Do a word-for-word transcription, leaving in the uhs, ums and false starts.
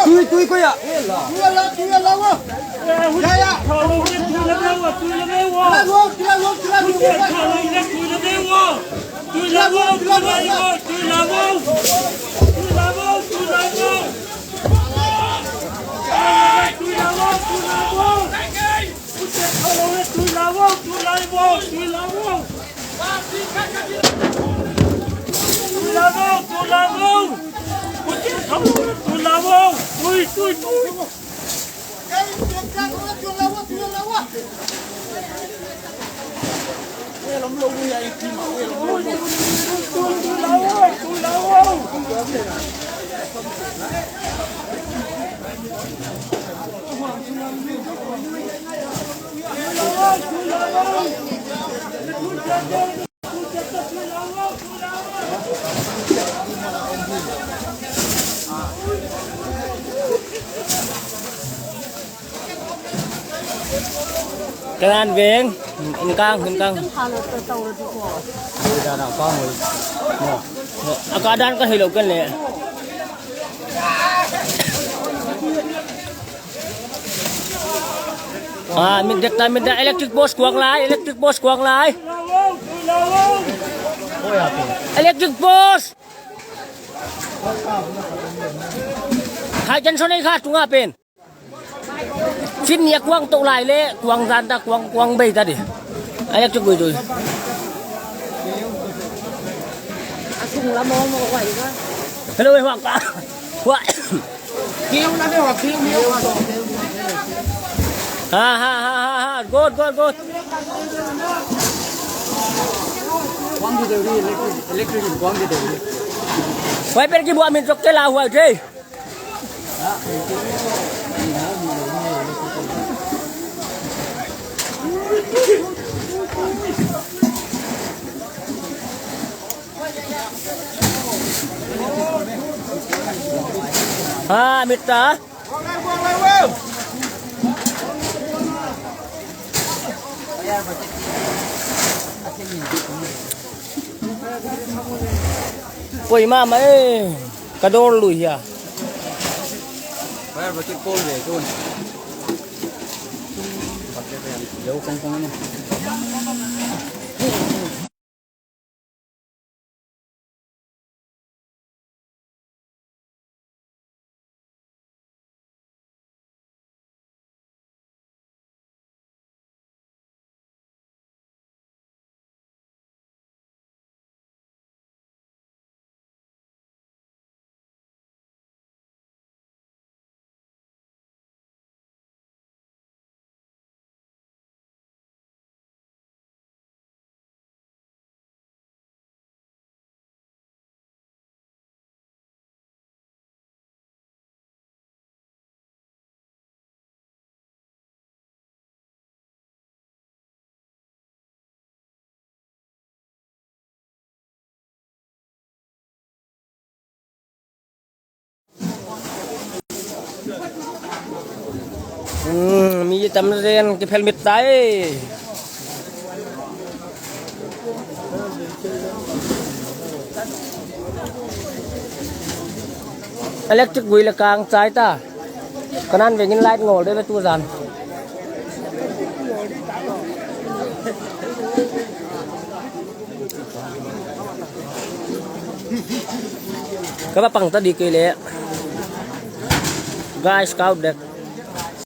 Tui, tui, koi ah. Ka dan veng, in kang, in kang. A ka dan ka hilou ken le. Ah, mit dek ta, mit dek, electric post kuang lai, electric post kuang lai. Electric post. Khai ken so nei kha tunga pen. Chin nia kuang tou lai le, kuang zan ta, kuang, kuang bei ta di. Electric gui tui. Hello, eh, huang ka. Huang. Ha, ha, ha, ha, ha. Good, good, good. Kuang di deu di, electric, electric kuang di deu di. Wiper ki buat min sok ke la huai je. Ha, mit ta. Poi mama e, ka dor lui hia. Fire brigade call ve kun. Yo kong kong ni. Hmm, mi tam zen ki phel mit tai. Electric gui le kang chai ta. Kanan vengin light ngol de ve tu zan. Ka va pang ta di kei le. Guys, kau dek.